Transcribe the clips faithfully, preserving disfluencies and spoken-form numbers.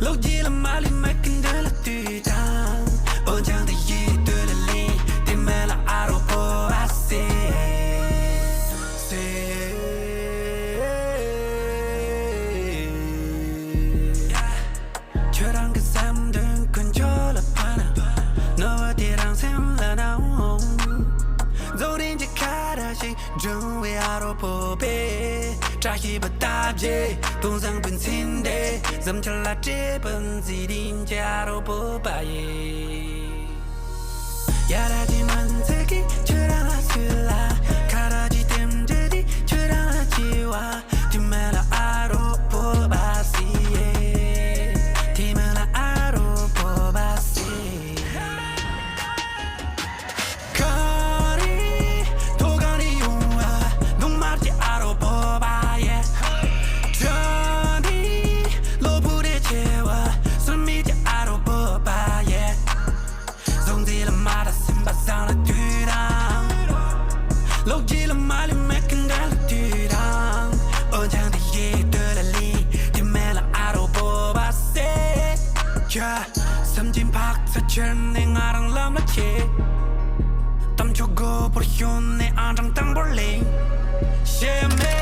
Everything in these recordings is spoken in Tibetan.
ལོ་རྒྱུས་ལ་མ་ལུས་མེད་ཀི་འདི་ལ་དུས་དང་། འོན་ཀྱང་དེ་ཡི་དུས་ལ་ལིང་དེ་མེད་ལ་ཨ་རོ་པོ་བ་སེ། ཁྱོད་རང་གི་བསམ་དོན་ཀུན་སྤྱོད་ལ་ཕན་ན། ནོར་བུ་དེ་རང་སེམས་ལ་ནའང་། རྫོགས་རིམ་གྱི་ཁ་ར་ཞིག་འབྱུང་བའི་ཨ་རོ་པོ་པས། བཀྲ་ཤིས་པ་ལྟ་བྱེད་དུང་བཟང་པོའི་འཚིན་ཏེ། བཟང་འཆར་ལ་སྤྲད་པ་མཛེས་རིམ་གྱི་ཨ་རོ་པོ་པ་ཡིན། ཡ་ར་ཇི་མན་ཚེ་གི་ཁྱོད་རང་ལ་སུ་ལ། ཁ་ར་ཇི་ཏེམ་ཇི་དི་ཁྱོད་རང་ལ་ཅི་བ། དེ་མེད་ལ་ཨ་རོ་པོ་བ་སི་ཡེ། དེ་མེད་ལ་ཨ་རོ་པོ་བ་སི། ཁ་རི་ཐོ་ག་རི་ཡོང་བ་ནུ་མར་གྱི་ཨ་རོ་པོ་བ་ཡེ། ཁྲ་ནི་ལོ་བུ་རེ་ཆེ་བ་སུ་མི་གྱི་ཨ་རོ་པོ་བ་ཡེ། གཟུགས་འཛིན་ལ་མ་ར་སེམས་པ་བཟང་ལ་དུས་དང་། ལོ་རྒྱུས་ལ་མ་ལུས་མེད་ཀི་འདྲ་ལ་དུས་དང་། འོན་ཀྱང་དེ་ཡི་དུས་ལ་ལིང་དེ་མེད་ལ་ཨ་རོ་པོ་བ་སེ། ཁྱོད་སེམས་ཅན་འཕགས་ཚ་ཁྱེར་ནས་ང་རང་ལམ་ལ་ཁྱེར། གཏམ་ཆོ་དགོད་པོར་ཤོན་ནས་ཨང་གྲངས་དང་པོར་ལེན་ཤེས་མེད།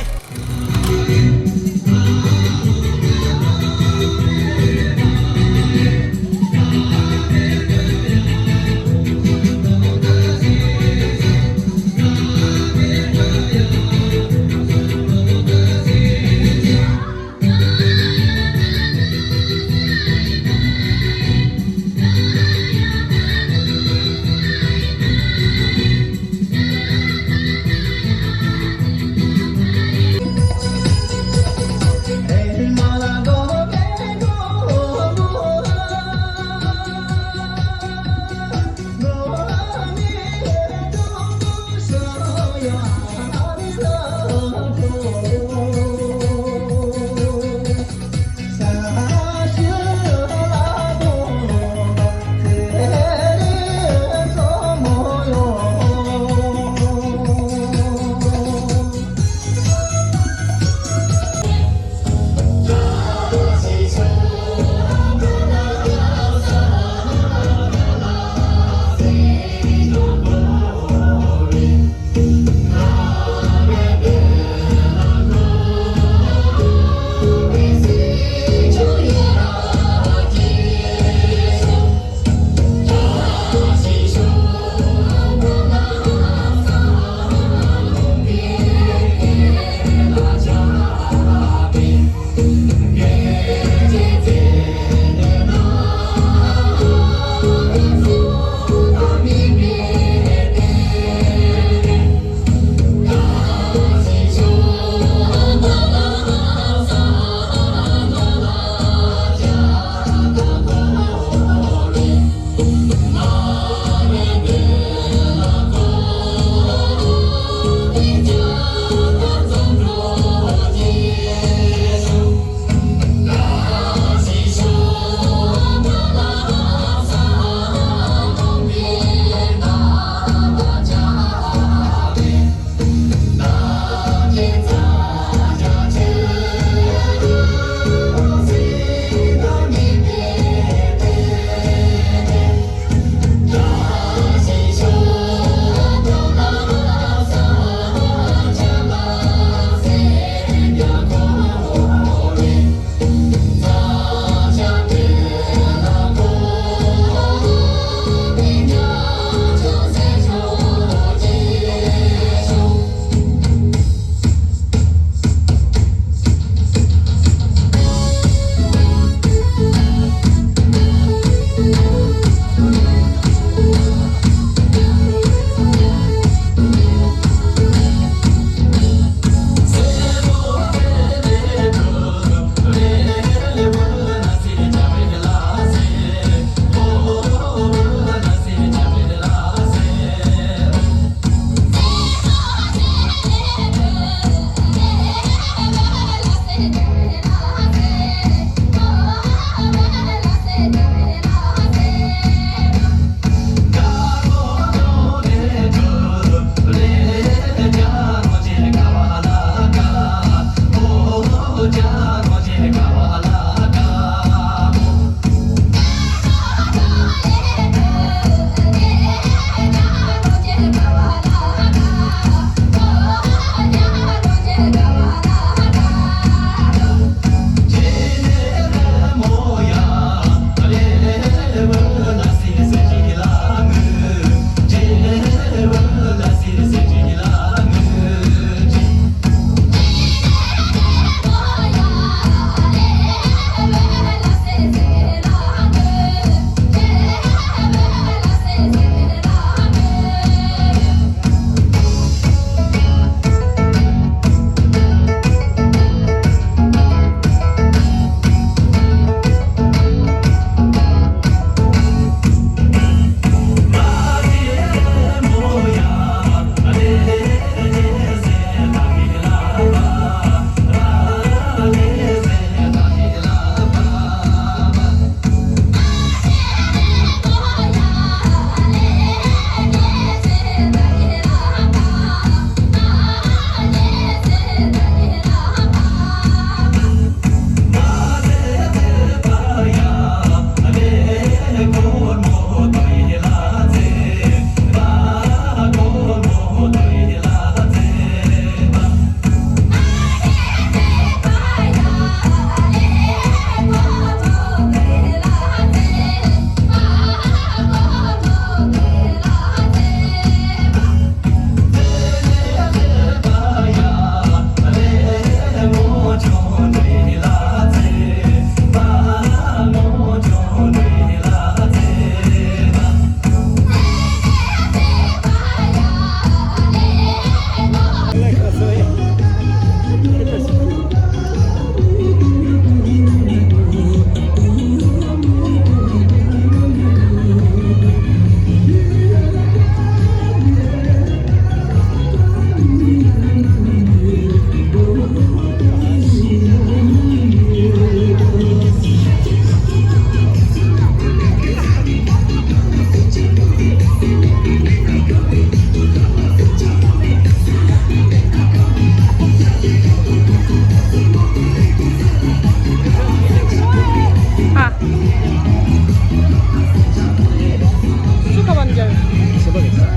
སུ་ཁ་པར་རྒྱབ་ཡོད།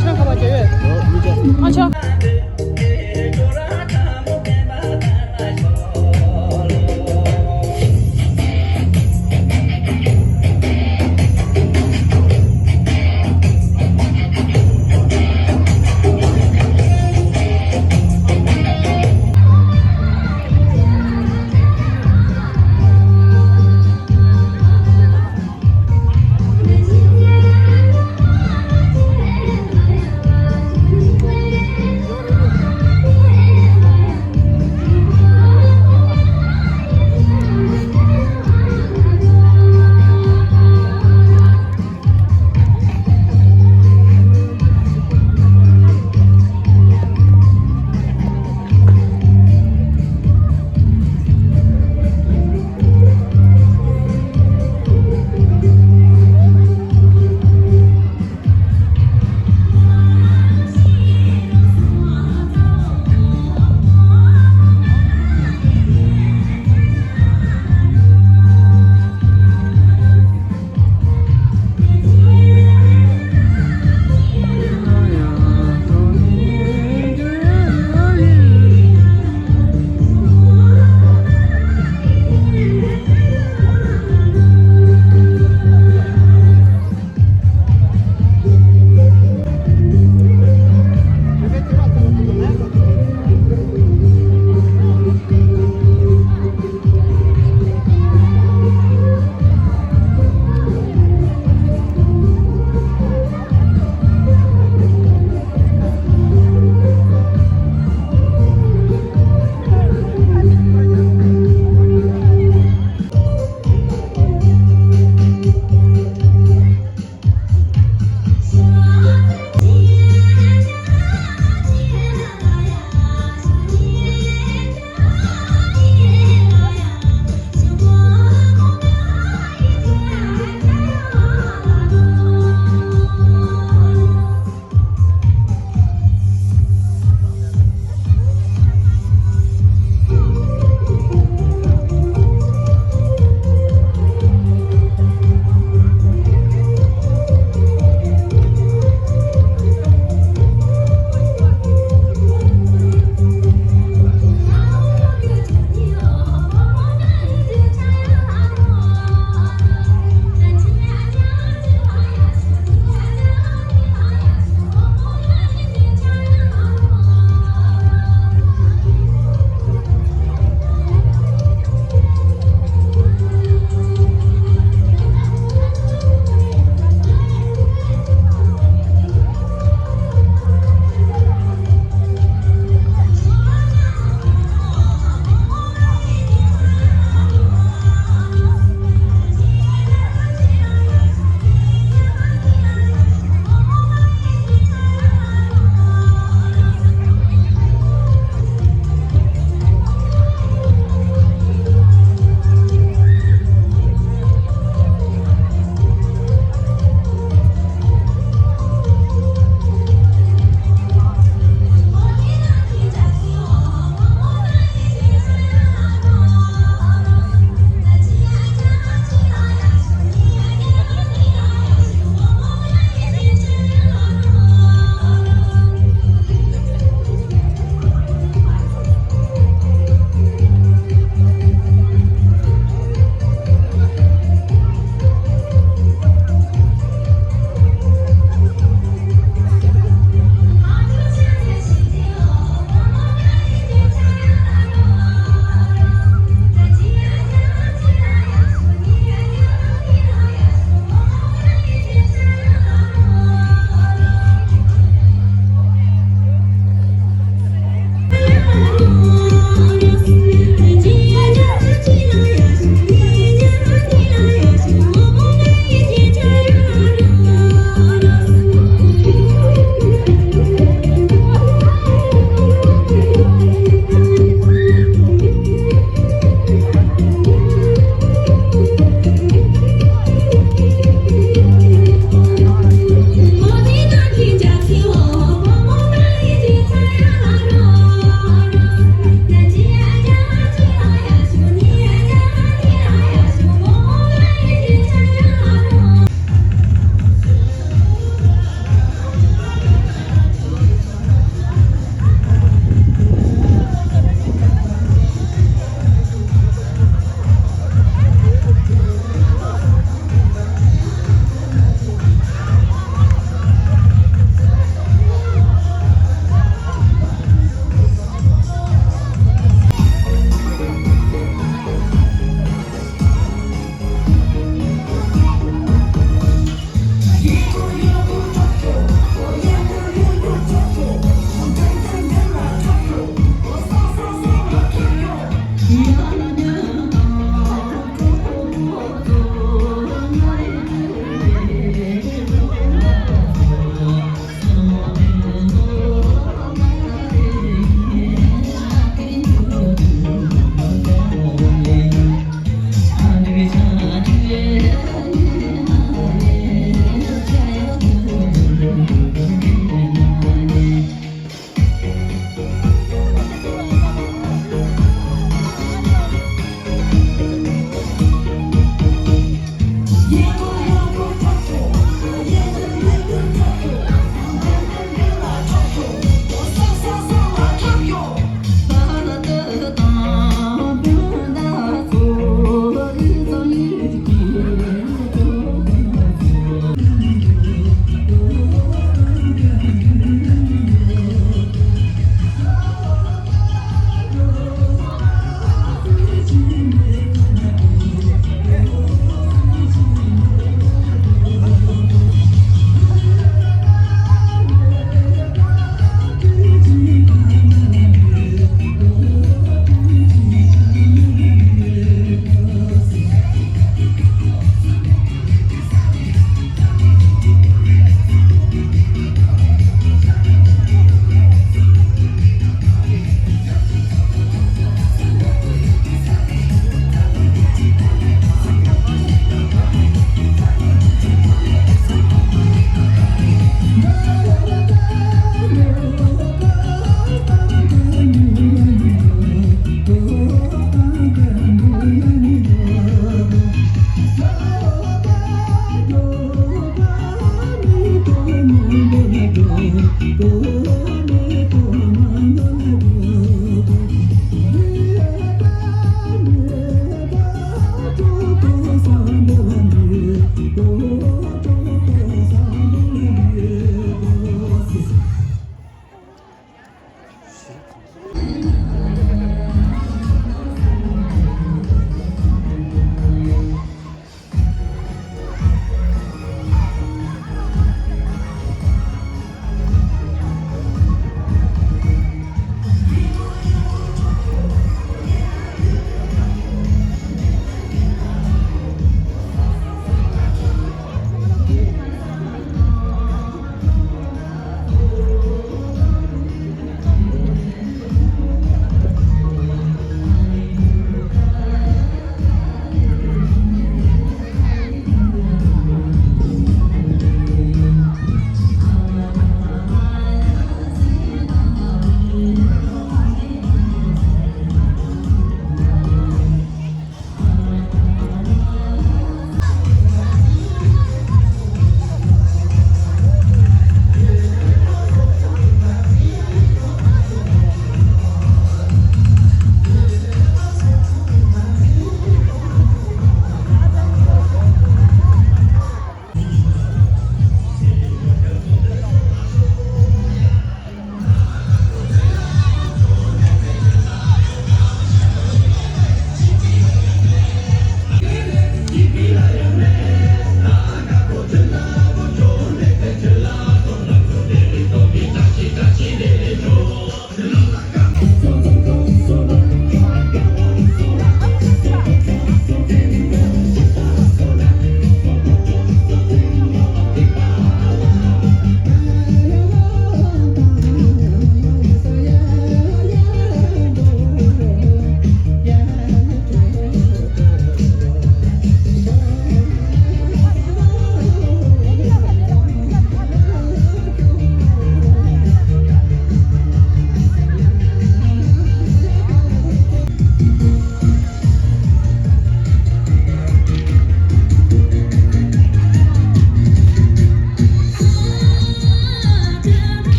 ཁྱོད་ཁ་པར་རྒྱབ་ཡོད། ཨ་ཆོ།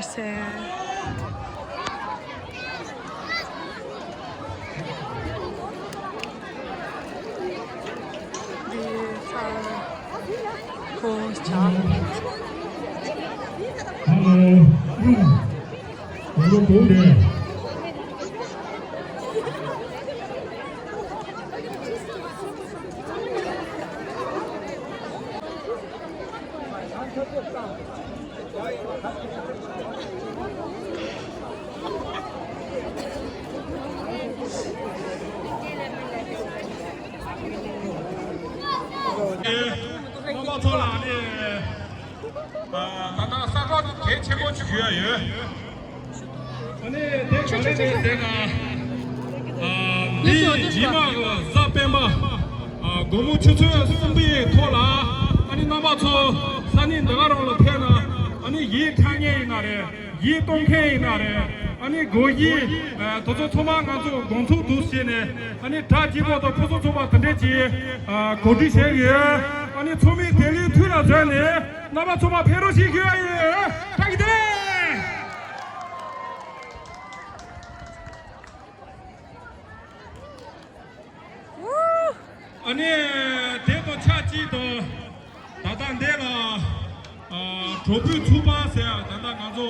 སེ། འདི་ཚར་ཁོ་ཆག་རྣམ་པ་ཚོ་ལ་ནི་ད་ལྟ་གསར་བསྒྲགས་གལ་ཆེན་པོ་ཞིག་ཞུ་ཡ་ཡོད། ཨ་ནི་དེ་ག་ནས་ནས་དེ་ན་ཨ་འདི་རྗེས་མ་གི་གཟའ་སྤེན་པ་ཨ་དགོང་མོ་ཆུ་ཚོད་གསུམ་པའི་ཐོག་ལ་ཨ་ནི་རྣམ་པ་ཚོ་ས་གནས་འདི་ག་རང་ལ་ཕེབས་ན་ཨ་ནི་ཡིག་འཁྲབ་མཁན་ཡིན་ན་རེད། ཡིག་གཏོང་མཁན་ཡིན་ན་རེད། ཨ་ནི་སྒོར་གཞས་ཨ་དེ་ཚོ་ཚང་མ་ང་ཚོ་དགོང་ཚོགས་འདུ་བྱས་ནས་ཨ་ནི་གྲ་རྒྱས་པོ་དང་ཕུན་སུམ་ཚོགས་པ་དེ་འདྲས་ཀྱི་ཨ་གོ་སྒྲིག་བྱས་ཡོད། ཨ་ནི་ཚང་མས་དེ་ལས་ཐུགས་ལ་བཟོད་ནས་རྣམ་པ་ཚང་མ་ཕེབས་རོགས་ཞེས་ཞུ་ཡ་ཡིན། བཀྲ་ཤིས་བདེ་ལེགས། ཨ་ནི་དེ་དང་ཆབས་ཅིག་ཏུ་ད་ལྟ་འདི་ལ་ཨ་གྲོགས་པོའི་ཚོགས་པ་ཟེར་ཡ་ད་ལྟ་ང་ཚོ་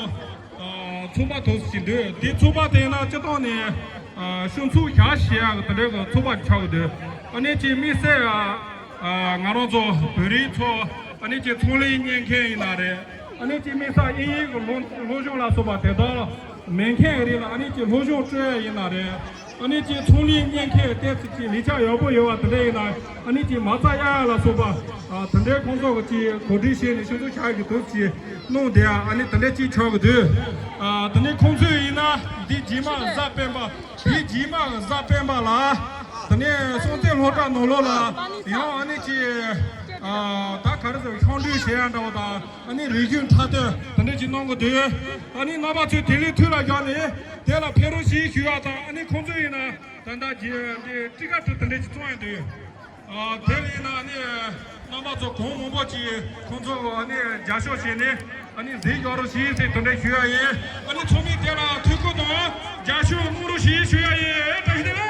ཨ་ཚོགས་པ་དུ་ཞིག་འདུག་དེ་ཚོགས་པ་དེ་ན་སྤྱི་བཏང་ནས་ཨ་ཤོང་ཚུགས་བཞག་ཞེས་ཡ་དེ་འདྲའི་གི་ཚོགས་པ་ཆགས་ཀྱི་འདུག་ཨ་ནི་ཅིག་དམིགས་བསལ་ཨ་ང་རང་ཚོ་བོད་རིགས་ཚོ་ཨ་ནི་ཅིག་ཚོང་ལས་གཉེར་མཁན་ཡིན་ན་རེད། ཨ་ནི་ཅིག་དམིགས་བསལ་དབྱིན་ཡིག་གི་སློབ་སློབ་སྦྱོང་ལ་སོགས་པ་དེ་དག་མེད་མཁན་རིགས་ལ་ཨ་ནི་ཅིག་སློབ་སྦྱོང་སྤྲོད་ཡ་ཡིན་ན་རེད། ཨ་ནི་ཅིག་ཚོང་ལས་གཉེར་མཁན་ཏོག་ཙམ་ཅིག་ལས་ཆ་ཡག་པོ་ཡོད་པ་དེ་འདྲ་ཡིན་ན་ཨ་ནི་ཅིག་མ་རྩ་གཡར་ཡ་ལ་སོགས་པ་ཨ་དེ་འདྲའི་ཁོང་ཚོ་གི་ཅིག་གོ་སྒྲིག་བྱས་ནས་ཤོང་ཚུགས་བཞག་གི་འདུག་ཅེས་གནང་བསྡད་ཡ་ཨ་ནི་དེ་འདྲ་ཅིག་ཆགས་ཀྱི་འདུག་ཨ་དེ་ནས་ཁོང་ཚོས་ཡིན་ན་འདི་རྗེས་མ་གཟའ་སྤེན་པ་འདི་རྗེས་མ་གཟའ་སྤེན་པ་ལ་དེ་ནས་སྲོང་བཙན་སློབ་གྲྭ་ནང་ལོགས་ལ་ཡང་ཨ་ནི་ཅིག་ཨ་ད་ག་རེ་ཟེར་ཤོང་འདུས་བྱེད་ཡ་འདྲ་བ་དང་། ཨ་ནི་རིག་གཞུང་འཁྲབ་སྟོན་དེ་འདྲ་ཅིག་གནང་གི་འདུག་ཨ་ནི་རྣམ་པ་ཚོས་དེ་ལས་ཐུགས་ལ་བཞག་ནས་དེ་ལ་ཕེབས་རོགས་ཞེས་ཞུ་བ་དང་ཨ་ནི་ཁོང་ཚོ་ཡིན་ན་ད་ལྟ་རྗེས་འདི་ཊི་ཀ་ཊི་དེ་འདྲ་ཅིག་བཙོང་ཡ་འདུག་ཨ་དེ་ལས་ཡིན་ན་ཨ་ནི་རྣམ་པ་ཚོ་གང་མང་པོ་ཅིག་ཁོང་ཚོ་ཨ་ནི་རྒྱབ་སྐྱོར་བྱས་ནས་ཨ་ནི་གཟིགས་རྒྱག་རོགས་ཞེས་ཟེར་དེ་འདྲ་ཞུ་ཡ་ཡིན། ཨ་ནི་ཚང་མས་དེ་ལ་ཐུགས་ཁུར་དང་རྒྱབ་སྐྱོར་གནང་རོགས་ཞེས་ཞུ་ཡ་ཡིན། བཀྲ་ཤིས་བདེ་ལེགས།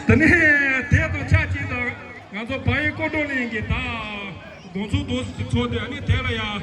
དེ་ནས་དེ་དང་ཆབས་ཅིག་ཏུ་ང་ཚོ་བལ་ཡུལ་ཀོ་ཀྲོ་གླིང་གི་ད་དགོང་ཚོགས་དུ་ཚོགས་ཏེ་ཨ་ནི་དེ་ལ་ཡ་ཨ།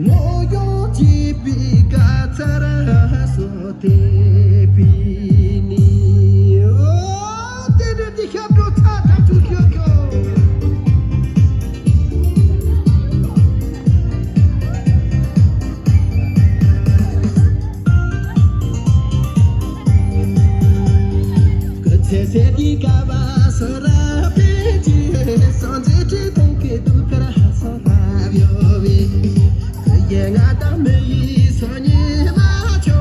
ལོ་ཡོངས་སྐྱིད་པའི་དགའ་ཚལ་སོ་དེ་པི་ནི། ཨོ། དེ་རེད་དེ་ཞབས་བྲོ་ཚ་ཐག་ཆོད་ཤོད་ཤོད། སྐུ་ཚེ་ཟད་དེ་དགའ་བ་སོ་ར་པེ་ཅི་སོ་མཛེས་ཁྲི་སྟོང་གི་དུས་ཁར་ཧ་སོ་ཐབས་ཡོད་བས། ཡེ་ང་དང་མི་ཡི་སོ་ཉི་མ་ཆོ་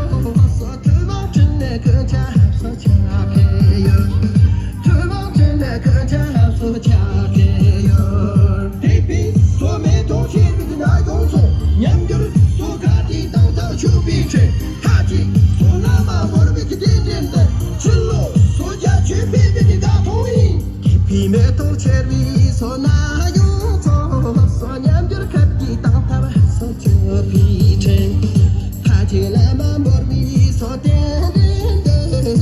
སོ་ཐུ་བ་ཁྲི་ནས་ཀུན་ཆ་ཧ་སོ་ཆ་ཕེ་ཡོད། ཐུ་བ་ཁྲི་ནས་ཀུན་ཆ་ཧ་སོ་ཆ་ཕེ་ཡོད། དེ་བས་སོ་མེ་ཏོག་ཤེས་རིག་ན་ཡོང་སོ་ཉམས་འགྱུར་སོ་ག་དེ་དང་ཐག་ཆོད་པའི་ཆེད། ཐ་ཅི་སོ་ན་མ་བོར་བའི་གི་དེ་དྲན་དེ་ཕྱི་ལོ་སོ་རྒྱ་ཆོས་པའི་མི་གི་ད་མཐོང་ཡིན། སྐྱིད་པའི་མེ་ཏོག་ཆེར་བའི་སོ་ན་ཡོང་ཚོ་སོ་ཉམས་འགྱུར་ཁབ་ཀྱི་དང་ཐབས་སོ་ཆོད་པའི་དྲན། ཐ་ཆེ་ལ་མ་འབོར་བའི་སོ་ཏན་རིན་དེ་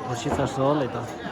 ཨོ་ཤི་ཚར་སོང་ལེ་ད།